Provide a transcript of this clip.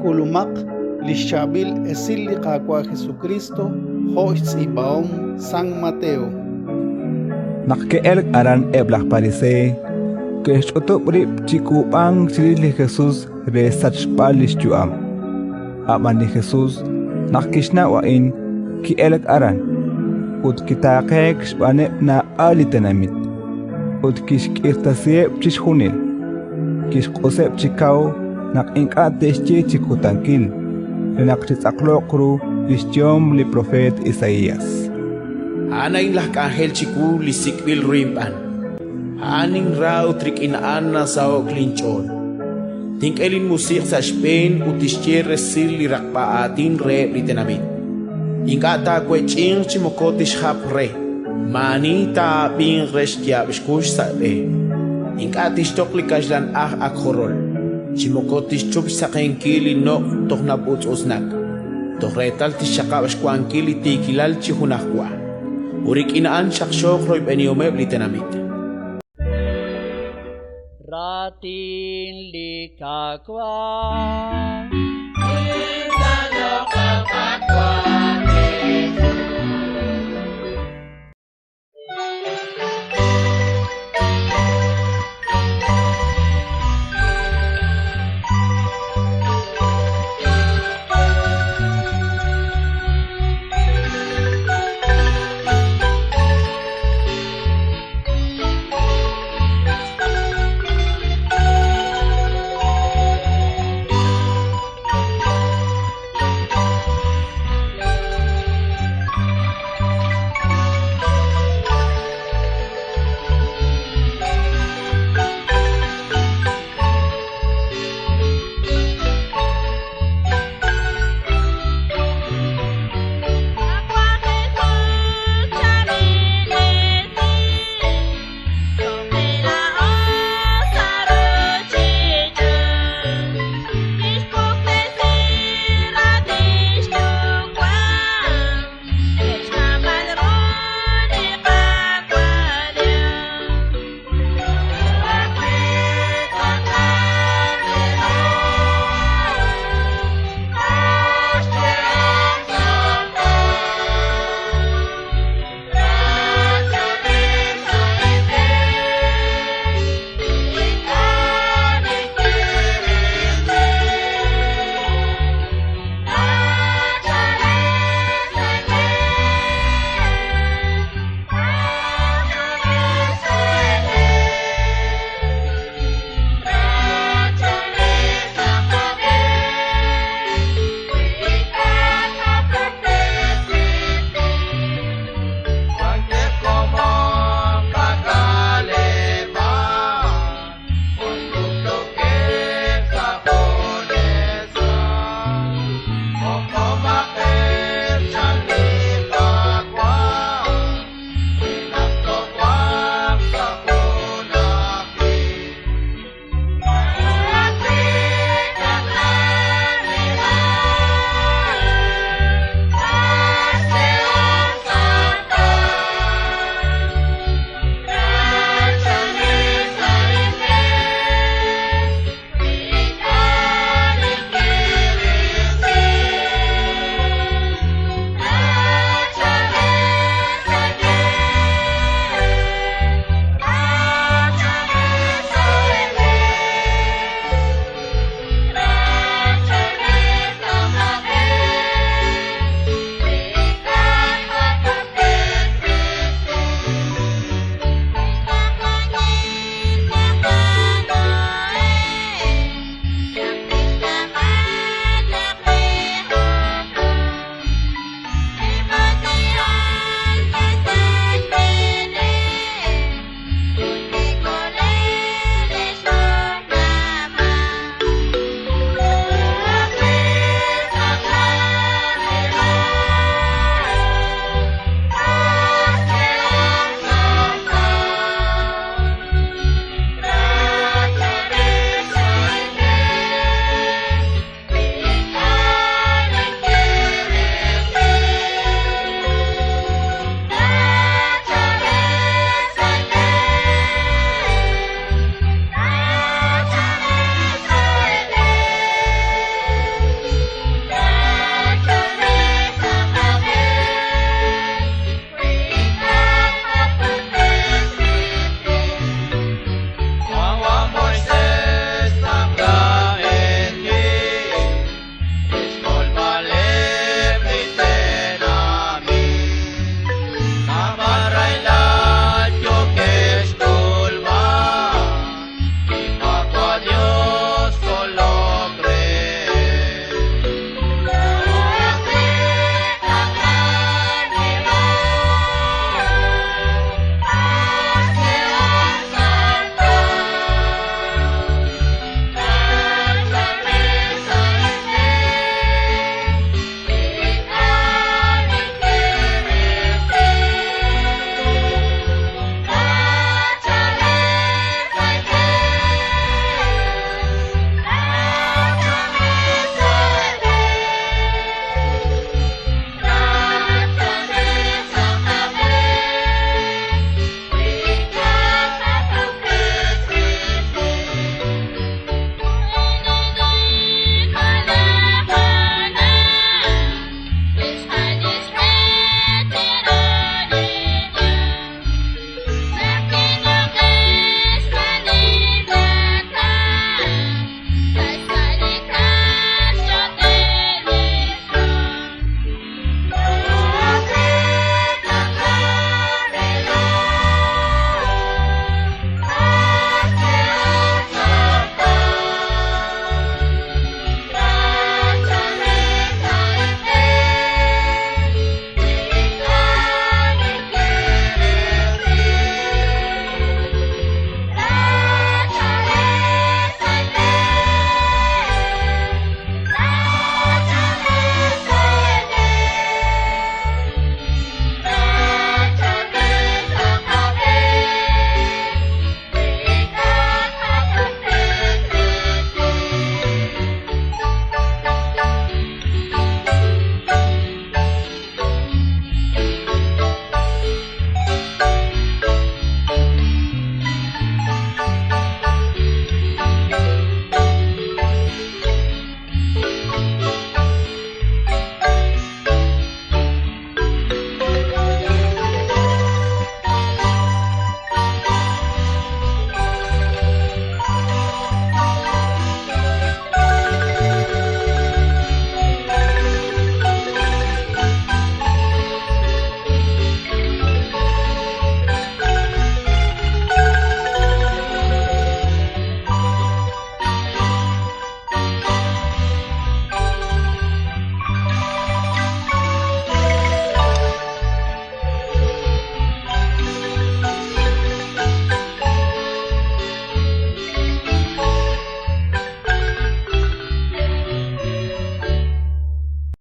K'ulumaq li xchaab'il esil li Qaawa' Jesukriist jo' xtz'iib'ahom San Mateo. Naq ke'elk aran eb' laj Pariseey, ke'xch'utub' rib' chi k'uub'ank chirix li Jesus re xsachb'al li xyu'am. Ab'an li Jesus, naq kixnaw a'in, ki'elk aran ut kitaaqeek xb'aaneb' naab'al li tenamit, ut kixk'irtasiheb' chixjunil. Kixq'useb' chi kaw naq ink'a' te'xye chi kutankil, re naq chitz'aqloq ru li xyehom li propeet Isaías: A'an a'in laj k'anjel chiwu li sik'b'il ru inb'aan. A'an ninra ut rik'in a'an nasaho'k linch'ool. Tink'e linmusiq' sa' xb'een ut tixye resil li raqb'a aatin reheb' li tenamit. Ink'a' taawech'inq chi moko tixjap re, maa'ani taa'ab'inq re xyaab' xkux sa' b'e. Ink'a' tixtoq li kaxlan aj ak jorol, chi moko tixchup xsaqenkil li noq' toj nab'utz'utz'nak, toj reetal tixxaqab' xwankil li tiikilal chi junajwa, ut rik'in a'an xaqxooq royb'enihomeb' li tenamit. Raatin li Qaawa'. Inta loq'al Qaawa'.